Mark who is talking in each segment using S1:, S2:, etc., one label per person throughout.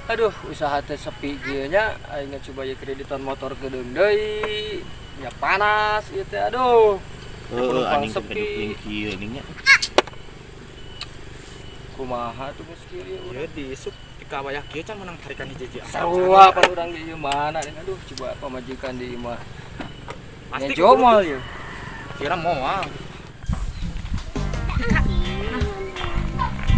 S1: Aduh, usaha teh sepi kieu nya, aing coba ye kreditan motor kedeung deui. Nya panas ieu teh, aduh.
S2: Heeh,
S1: Penumpang
S2: anjing
S1: sepi.
S2: Sepi. Kieu nya.
S1: Kumaha tuh geus kieu ieu urang?
S3: Ieu diisuk di kawayah kieu can menang tarikan hiji-hiji.
S1: Sarua pan urang di ieu mana nih, aduh, coba pamajikan di imah.
S3: Pasti
S1: Ngejo moal ieu.
S3: Kira moal.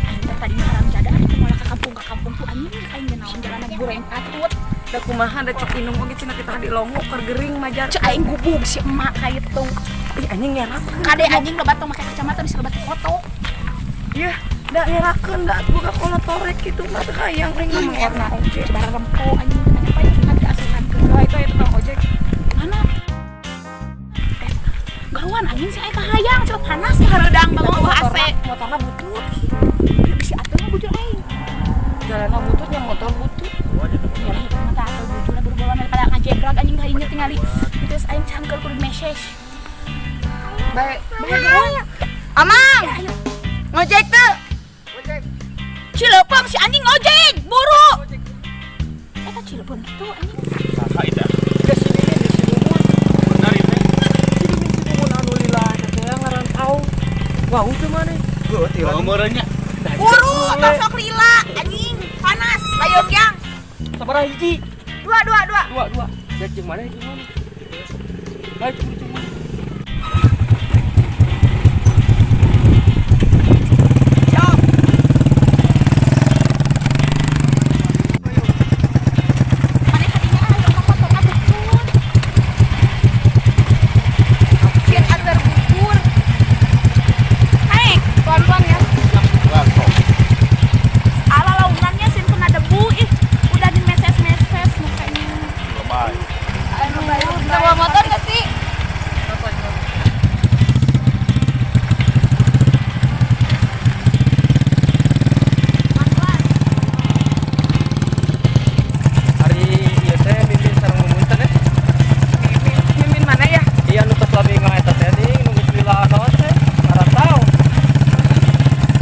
S4: Aing teh tadi mah haram jadah itu malah ke kampung tuh anjing aing ge naon jalanan goreng patut.
S5: Da kumaha, da cek indung oge cenah kita di longo keur gering majar.
S4: Cek aing gubug si emak ka itu.
S5: Ih, anjing ngerakeun.
S4: Kade anjing loba tong make kacamata bisa loba foto.
S5: Iya, da ngerakeun da boga kolotorek kitu mah teu hayang aing mah erna oge.
S4: Coba rempo anjing apa ya nanti asuhan ke.
S5: Wah, itu tukang ojek.
S4: Mana? Eh, gawan anjing si aing kahayang coba panas ya hareudang bangun AC.
S5: Motorna butut.
S4: Ieu bisi atuh mah bujur aing.
S5: Jalanna butut nya motor butut.
S4: Ya lah itu mah atuh bujurna buru-buruan daripada ngajebrak anjing kadinya tingali. Terus aing cangkel kudu message.
S5: Baik, baik gawan. Amang,
S4: Ya ayo.
S5: ngojek tuh.
S4: Cileupeng si anjing ngojek, buru. Eta Cileupeng itu anjing.
S2: Saha itu?
S1: Ke sini nih di Sinuhun.
S2: Benar itu.
S1: Sini nih Sinuhun anu lila teh ngarantau. Wah, teu maneh?
S3: Heueuh, teu.
S2: Umurnya.
S4: Buru, tong sok lila anjing, panas, layeung yang.
S1: Sabaraha hiji?
S4: Dua, dua, dua.
S1: Dua, dua. Cek jeung mana jeung mana? Baik, jeung mana?
S5: Siap.
S4: Mana tadinya ayo ka motorna butut.
S5: Sieun antar bubur.
S4: Naik,
S5: Pelan-pelan ya.
S2: Langsung.
S4: Ala laungannya sieun kena debu ih. Udah di meses-meses mukanya.
S2: Lebay.
S4: Aduh,
S5: Bisa bawa motor gak sih?
S4: Pelan-pelan.
S1: Hari ieu teh Mimin sareng Mumun teh.
S5: Mimin, Mimin mana ya?
S1: Iya nu tos lami ngaeta teh ning nu geus lila naon teh? Ngarantau.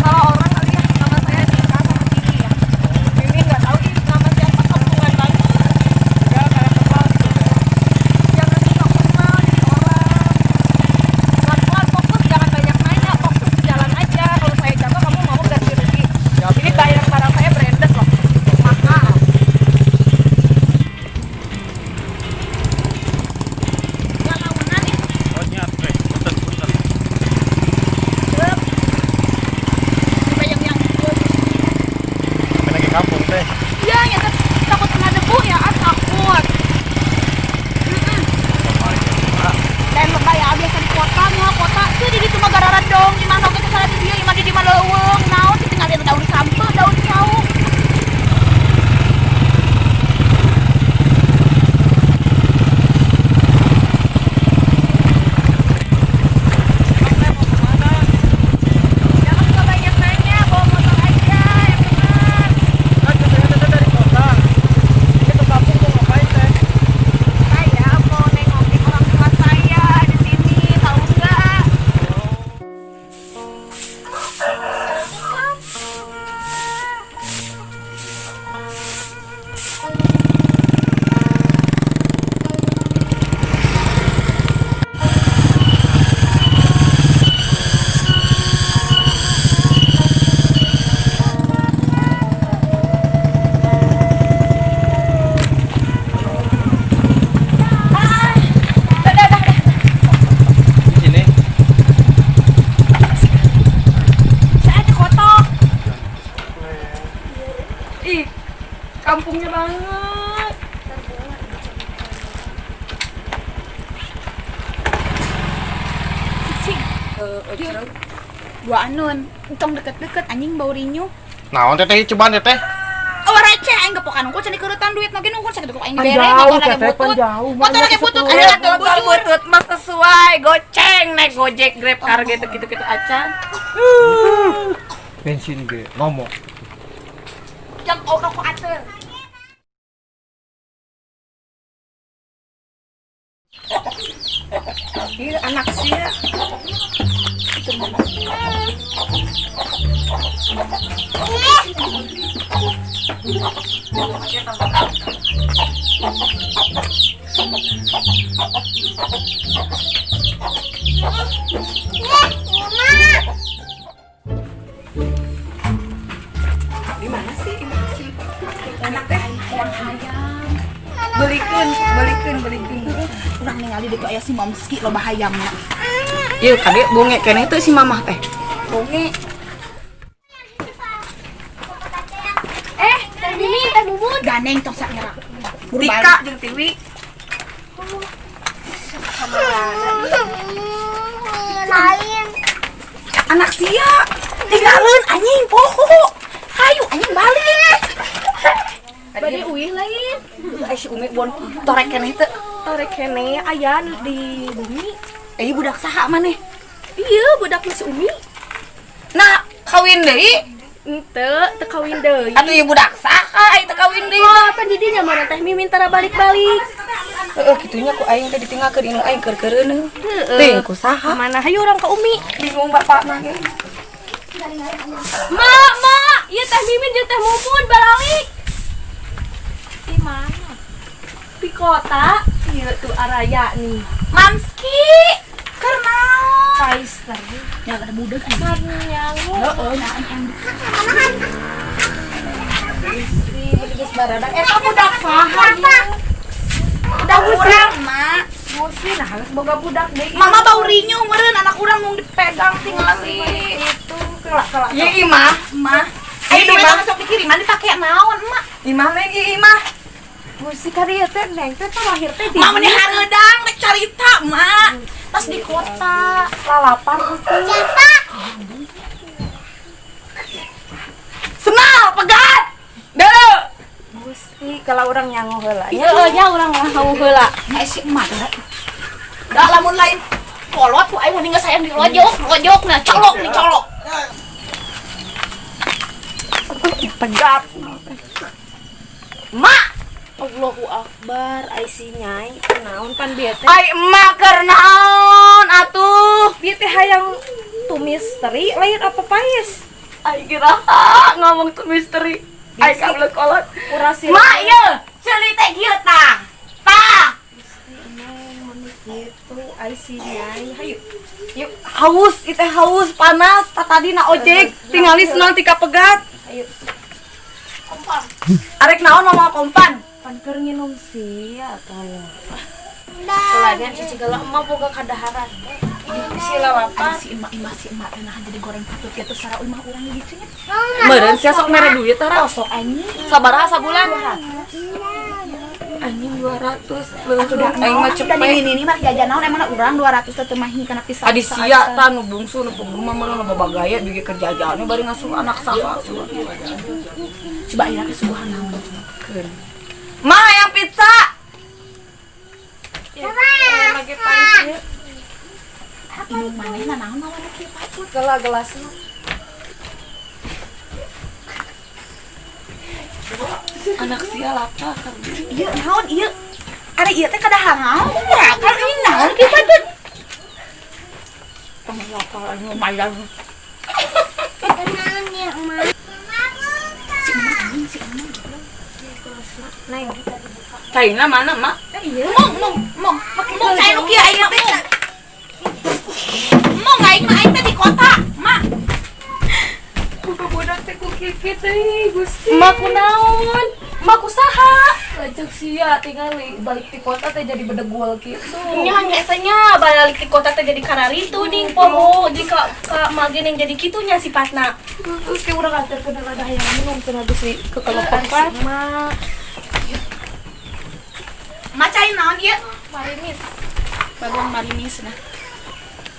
S5: Salah orang kali ya. Nama saya Dika sama Kiki ya. Mimin nggak tahu ih nama siapa, kampungan banget.
S1: Enggak kayak kenal gitu teh.
S5: Jangan sok kenal jadi orang. Pelan-pelan fokus, jangan banyak nanya, fokus di jalan aja. Kalau saya jatuh kamu mau ganti rugi.
S1: Siap.
S5: Ini barang-barang saya branded loh. Mahal.
S4: Ya launan ih.
S2: Oh nya teh, punten punten.
S4: Cep. Coba yang
S2: Kami lagi kampung teh.
S4: Iya, ya takut kena debu ya, ah, takut.
S2: Lebay.
S4: Dan lebay ya biasa di kota mah kota tuh di ditu mah gararadong di mana oge teh di dieu imah di di mah leuweung naon sih tinggal daun sampe daun saung.
S1: Teh mau kemana?
S5: Jangan suka banyak nanya, bawa motor aja yang benar.
S1: Kan katanya teh dari kota. Ini ke kampung mau ngapain teh?
S5: Saya mau nengokin orang tua saya di sini, tahu nggak? Dah, dah, dah, dah.
S1: Di sini.
S4: Saya di kota.
S5: Ih, kampungnya banget.
S4: Cicing. Dua anun, entong deket-deket anjing bau rinyuh.
S2: Naon teh teh cobaan teh teh?
S4: Oh receh aing gepokan unggul cenah keurutan duit nu ge nunggu sakitu ku aing
S1: Pan
S4: dibere
S1: jauh,
S4: motor lagi
S1: teteh, pan
S4: butut.
S1: jauh,
S4: Motor
S1: banyak
S4: lagi butut
S1: sepuluh.
S4: ada atuh
S5: Motor
S4: bujur.
S5: butut mah sesuai, goceng naik Gojek, Grab car gitu gitu gitu acan.
S1: Bensin ge ngomong.
S4: Jang oh rokok atuh.
S5: Ih, anak sih ya.
S4: Itu mah.
S5: Di mana sih sih anak teh hayam? Belikeun, belikeun, belikeun.
S4: Urang ningali deui aya si Momski loba hayamna.
S5: Ieu kade bonge keneh teu si mamah teh. Bonge.
S6: Eh, Teh Mimi, Teh Bubun.
S4: Ganeng tong sak ngerak.
S5: Tika jeung Tiwi.
S6: Lain.
S4: Anak sia. Tinggalin anjing poho. Hayu anjing balik.
S6: Bade uih lain.
S5: Ai si Umi bon torek keneh teu.
S6: Torek keneh aya nu di bumi.
S5: Eh budak saha maneh?
S6: Iya, budak si Umi.
S5: Nah, kawin deui.
S6: Henteu, teu kawin deui.
S5: Atuh ieu budak saha ai teu kawin deui.
S6: Oh, pan di dinya mana Teh Mimin tara balik-balik.
S5: Heeh, kitunya ku aing teh ditinggalkeun indung aing keur keureuneuh.
S6: Heeh.
S5: Teuing ku saha?
S6: Mana hayu urang ka Umi.
S5: Bingung bapak mah ge.
S6: Mak, mak, ieu Teh Mimin jeung Teh Mumun baralik. Di mana? Di kota. Ieu tuh araya nih.
S4: Mamski. Keur naon?
S6: Paister.
S4: Ya ada budak anjing.
S6: Marnyangu.
S4: Heeh, nah anjing.
S5: Geus baradak eta budak saha ieu?
S4: Budak urang, Mak.
S5: Gusti nah geus boga budak deui.
S4: Mama bau rinyuh meureun anak urang mung dipegang tingali.
S5: Itu kelak-kelak. Ieu imah,
S4: Mah. Ayo
S5: Ieu
S4: duit
S5: imah.
S4: mah sok dikiriman dipake naon, Mak?
S5: Imah lagi imah.
S6: Gusti kari ieu teh neng teh lahir teh di
S4: Mak meni hareudang rek carita, Mak. Tas di kota.
S5: Lalapan Gusti. Senal pegat. Dulu.
S6: Gusti kalau urang nyangu heula. Heeh nya urang nyangu heula.
S4: Nah, si emak teh. Da lamun lain kolot ku aing mending sayang di lojok, lojok nah colok nih colok.
S5: Pegat.
S4: Mak,
S6: Allahu Akbar, ai si nyai naon pan bieu teh?
S5: Ai emak keur naon atuh?
S6: Bieu teh hayang tumis teri lain apa paes?
S5: Ai kira ngomong tuh misteri. Ai kabelet kolot.
S6: Kurasi.
S4: mak ieu, ceuli teh kieu tah. Tah.
S6: Gitu, ai si nyai. Hayu.
S5: Yuk, haus, itu haus, panas. Tadi na ojek, tingali senang tika pegat.
S6: Ayo.
S5: Arek naon mama kompan?
S6: Pan keur nginum sia atuh. Selanya cici galak emak boga kadaharan. Si lalapan.
S4: Si emak imah si emak teh nah jadi goreng patut kieu teh sara imah urang gitu nya.
S5: Meureun sia sok mere duit tara.
S4: Sok anjing.
S5: Sabaraha sabulan? Anjing 200.
S4: Atuh da
S5: Aing mah
S4: naon
S5: cepet.
S4: da ini mah jajan naon emang urang 200 teh teu mahi kana pisah.
S5: Adi sia ta nu bungsu nu puguh mah nu babagaya dugi kerja jajannya bari ngasuh anak saha coba.
S4: Coba aya kesuguhan naon.
S5: Keun. Mah yang pizza.
S6: Lagi paes ieu.
S4: Indung manehna naon mawa nu kieu patut.
S6: Gelas gelasna.
S5: Anak sia lapar.
S4: Ieu naon ieu? Ari ieu teh kadahar naon? Kan ini naon kieu patut?
S5: Tong lapar anjing lumayan.
S4: Si emak anjing si emak.
S6: Neng.
S5: Caina mana, Mak?
S6: Iya.
S4: Mong mong mong. Mong cai nu kieu aing teh. Mong aing mah aing teh di kota, Mak.
S6: Buka budak teh ku kieu teh Gusti. Emak ku naon? Emak ku saha? Lajeng sia tingali balik ti kota teh jadi bedegul kitu. Nya nya eta nya balik ti kota teh jadi kararitu ning poho jadi ka mage ning jadi kitu nya sifatna. Heeh, ke urang anterkeun rada hayang minum cenah geus kekelepokan. Mak.
S4: Mak cai naon ieu?
S6: Marimis.
S4: Bagong marimis nah.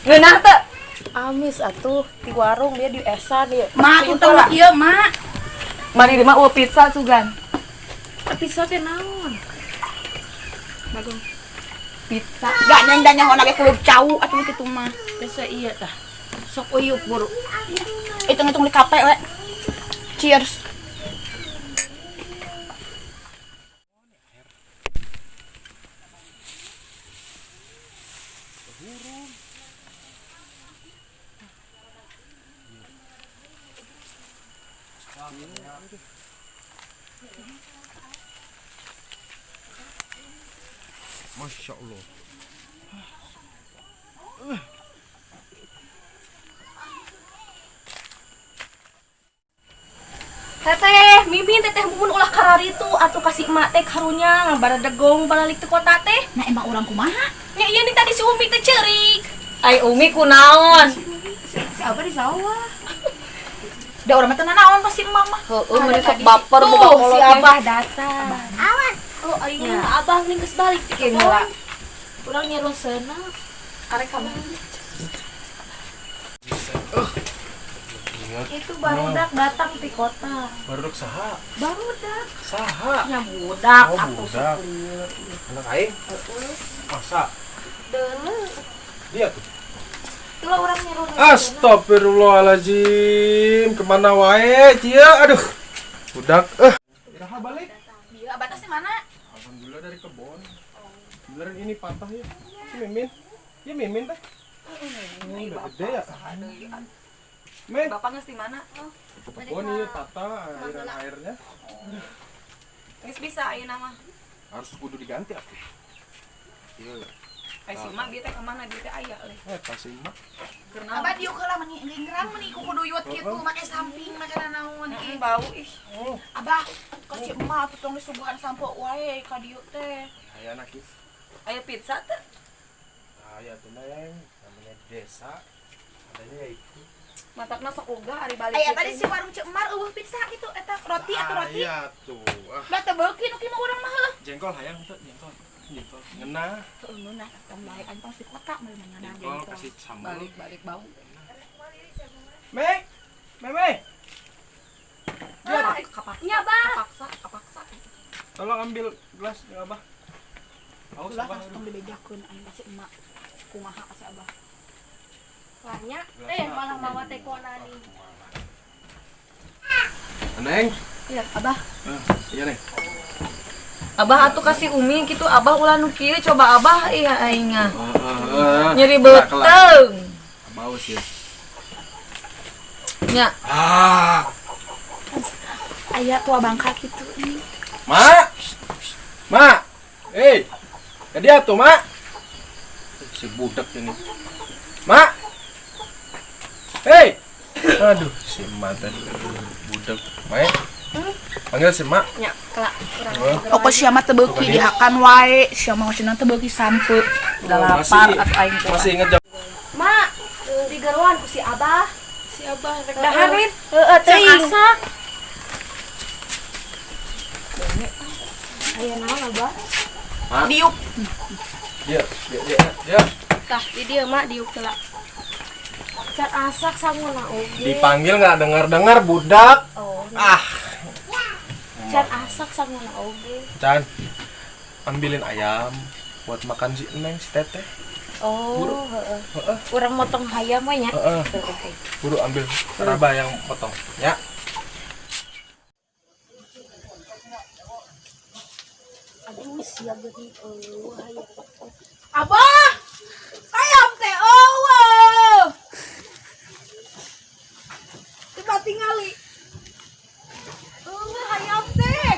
S5: Ngeunah teu?
S6: Amis atuh di warung dia di esan dia.
S4: Mak tuntong ieu, Mak.
S5: Mari di mah eueuh pizza sugan.
S6: Pizza teh naon?
S4: Bagong.
S5: Pizza.
S4: Gak neng dan nyaho nage kulub cau atuh kitu mah.
S6: Biasa iya tah. Sok uyup buru.
S4: Hitung-hitung di kape we. Cheers.
S2: Masya Allah.
S6: Teteh, Mimin teteh Mumun ulah kararitu atuh kasih emak teh karunya baradegong balik ke kota teh.
S4: Nah emang urang kumaha?
S6: Ya iya nih tadi si Umi teh cerik. Ai Umi kunaon?
S4: Si Abah di sawah. Da urang mah teu nanaon pasti emak mah.
S6: Heeh, mun sok baper
S5: Tuh,
S6: boga kolot
S5: si
S6: teh.
S5: Abah datang.
S6: Oh, aing mah Abah nih geus balik ti
S5: Oke,
S6: kebon.
S5: mula. Urang nyeroseuna.
S6: Arek ka mana?
S5: Itu barudak datang di kota.
S2: Barudak saha?
S5: Barudak.
S2: Saha?
S5: Nya budak
S2: Oh,
S5: atuh
S2: budak.
S5: sok lieur.
S2: Anak aing? Masa?
S5: Deuleu.
S2: Dia tuh.
S5: Itulah urang nyeroseuna.
S2: Astagfirullahaladzim, kemana wae cia? Aduh, budak. Iraha balik.
S4: Iya, abah tas di mana?
S2: Alhamdulillah dari kebon. Beneran ini patah ya. Si Mimin. Ya Mimin teh. Oh, udah gede ya. Men,
S4: Bapak geus di mana? Oh,
S2: kebon ini patah aliran airnya.
S4: geus bisa ayeuna mah.
S2: Harus kudu diganti aku. Iya.
S4: Ai si emak bieu teh ka mana bieu teh aya leh.
S2: Eh, tas emak.
S4: Keur naon?
S7: Abah diuk heula meni ngingrang meni ku kuduyut kitu make samping make nanaon.
S4: Heeh, bau ih.
S2: Oh,
S7: Abah ka si emak atuh tong disuguhan sampo wae ka dieu teh.
S2: aya anak is.
S4: Aya pizza teh.
S2: Aya tuh Neng, namanya desa. Adanya ya itu.
S4: Matakna sok ogah ari balik.
S7: Aya
S4: kieu
S7: tadi
S4: teh.
S7: si warung Ceu Emar eueuh pizza gitu eta roti atau roti.
S2: Aya tuh. Ah,
S7: Da teu beuki nu kieu mah urang mah heuh.
S2: jengkol hayang tuh, jengkol. Jengkol. Ngena.
S7: Heueuh ngeunah tong bae aing tong di kota mah ngeunah
S2: Jengkol kasih sambal.
S4: Balik-balik bau.
S2: Mei. Mei, Mei.
S4: Ah, kapaksa.
S6: Nya, Bah.
S4: Kapaksa, kapaksa.
S2: Tolong ambil gelas ya, Abah. Haus,
S7: Ulah
S2: Abah.
S7: tong dibejakeun aing ka si emak. Kumaha ka si Abah.
S6: Banyak. Eh, malah mawa teh kona nih.
S2: Neng.
S4: Iya, Abah.
S2: Ah, iya, Neng.
S4: Abah atuh kasih Umi gitu, Abah ulah nu kieu coba Abah iya aing mah.
S2: Ah,
S4: Nyeri beuteung.
S2: Bau sih.
S4: Nya,
S2: Ah.
S7: Aya tua bangka kitu ini.
S2: Ma. Ma. Hei. Jadi atuh, Ma. Si budak ini. Ma. Hei. Aduh, si Ma teh budak. Mae. Panggil si Ma.
S6: Nya, kelak urang.
S7: Pokok sia mah teu beuki dihakan wae, sia mah cenah teu beuki sampe.
S4: udah lapar atuh aing teh.
S2: Masih inget jam
S6: Mak, digeroan ku si Abah.
S5: Si Abah rek
S6: Dahar lin. Heeh, teuing. Asak. Aya naon Abah?
S2: Ma.
S7: Diuk.
S2: Dia, dia, dia, dia.
S6: Tah, di dieu mak diuk heula. Can asak sanguna oge.
S2: Dipanggil nggak dengar-dengar budak.
S6: Oh,
S2: Ah,
S6: can asak sanguna oge.
S2: Chan. Ambilin ayam buat makan si Neng, si Teteh.
S6: Oh, heeh.
S2: Heeh.
S6: Urang motong hayam we nya.
S2: Heeh.
S6: Heeh.
S2: Buru ambil raba yang potong, ya.
S6: Aduh, sia geuning eueuh hayam.
S5: Abah! Hayam teh eueuh. Coba tingali. Eueuh hayam teh.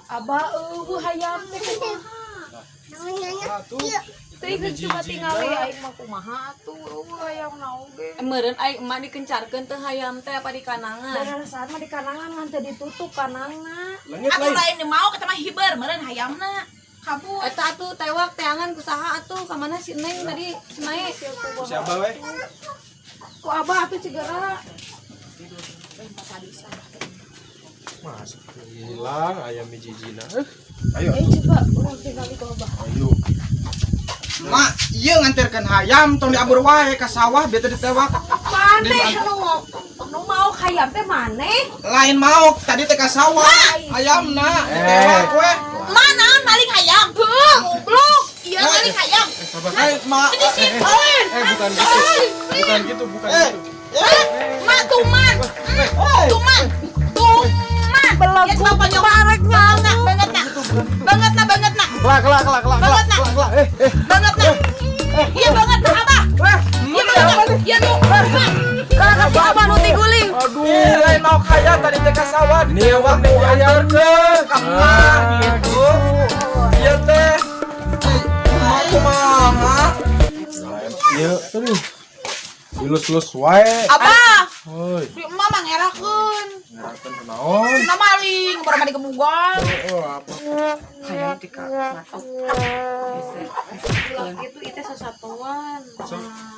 S5: Abah eueuh hayam teh kumaha?
S2: Satu.
S5: Teh coba tingali aing mah kumaha atuh eueuh hayam na oge.
S4: Meureun aing emak dikencarkeun teh hayam teh apa di kanangan.
S5: Darah mah di kanangan ngan teu ditutup kanangna.
S2: Lengit
S7: Atuh
S2: lain.
S7: lain nu mau kata mah hiber meureun hayamna. Kabur.
S4: Eta atuh tewak teangan ku saha atuh ka mana si Neng tadi si Mae.
S2: Siapa weh?
S5: Ku Abah atuh cigera.
S2: Mas, hilang ayam bijijina. Ayo,
S5: Eh coba urang tingali ku Abah.
S2: ayo.
S3: Mak, iya nganterkeun hayam tong diabur wae ka sawah biar teu ditewak.
S5: Maneh nu nu mau hayam teh maneh?
S3: Lain mau tadi teh ka sawah hayamna ditewak we.
S7: Emak naon maling hayam? Heuh, goblok. Iya maling hayam.
S2: Sabar.
S3: Eh, mak.
S2: Bukan gitu. Bukan gitu, bukan gitu.
S7: Mak tuman. Tuman. Tuman.
S5: Belagu
S7: Ya coba
S5: barek
S7: Banget na, banget na. Banget na, banget na.
S2: Kelak, kelak, kelak, kelak,
S7: Banget,
S2: kelak, kelak, kelak.
S7: Banget na. Iya banget na, Abah. Iya banget. Iya tuh.
S4: Kalau kasih Abah nu tiguling.
S2: Aduh.
S3: Lain maok hayam tadi teh ka sawah ditewak nih diantarkeun ka emak gitu. Ieu teh. Emak kumaha?
S2: Ieu aduh. Dilus-lus wae.
S7: Abah,
S2: Hoi,
S7: si emak mah ngerakeun.
S2: ngerakeun kunaon?
S7: Cenah maling, baru mah digebugan.
S2: Oh, apa?
S6: Hayam tika matok.
S5: Itu itu sesatuan.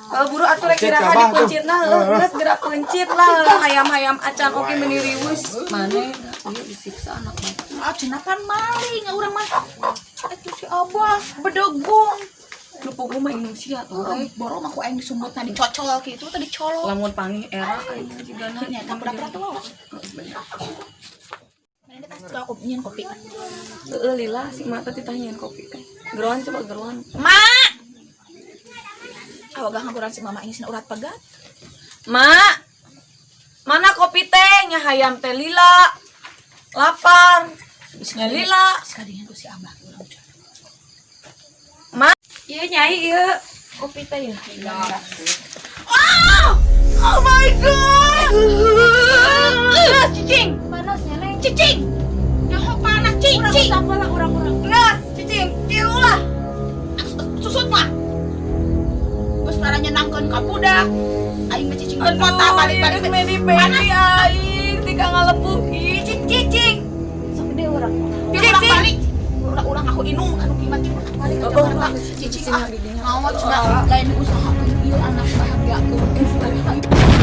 S6: Kalau buru atuh rek
S2: Pencit,
S6: iraha
S2: Abah, tuh.
S6: dipencitna heuh geus geura pencit lah hayam-hayam acan oge meuni riweuh. Mane ieu disiksa anak mah.
S7: Ah, cenah pan maling, urang mah. Itu si Abah bedegung.
S6: Nu puguh mah indung sia tuh
S7: Oh,
S6: eh.
S7: boro mah ku aing disumutna dicocol kitu teh dicolok.
S6: Lamun panggih era aing jigana
S7: Nya eta pura-pura tuh. Mana tas aku nyieun kopi.
S6: Heeh lila si mata titah nyieun kopi teh. Geroan coba geroan.
S7: Mak. Awak ngaguran si mama ini sina urat pegat.
S6: Mak. Mana kopi teh? Nya hayam teh lila. Lapar. Nya lila.
S7: Sekalian ku si Abah urang.
S6: Mak. Ieu nyai ieu kopi teh ya.
S7: Oh! Oh my God! Cicing.
S5: Panas ya, Neng.
S7: Cicing. Nyaho panas cicing.
S5: Urang lah, urang-urang.
S6: Nges, cicing, tilu lah.
S7: Susut mah. Geus tara nyenangkeun ka budak. Aing mah cicing di kota balik-balik.
S6: Aduh, meni peni aing tika ngalepuh cicing cicing.
S5: Sok gede urang.
S7: Urang balik. Urang-urang aku inung anu kieu mah urang balik ka Jakarta. Cicing ah. Naon cenah lain usaha ieu anak bahagiakeun.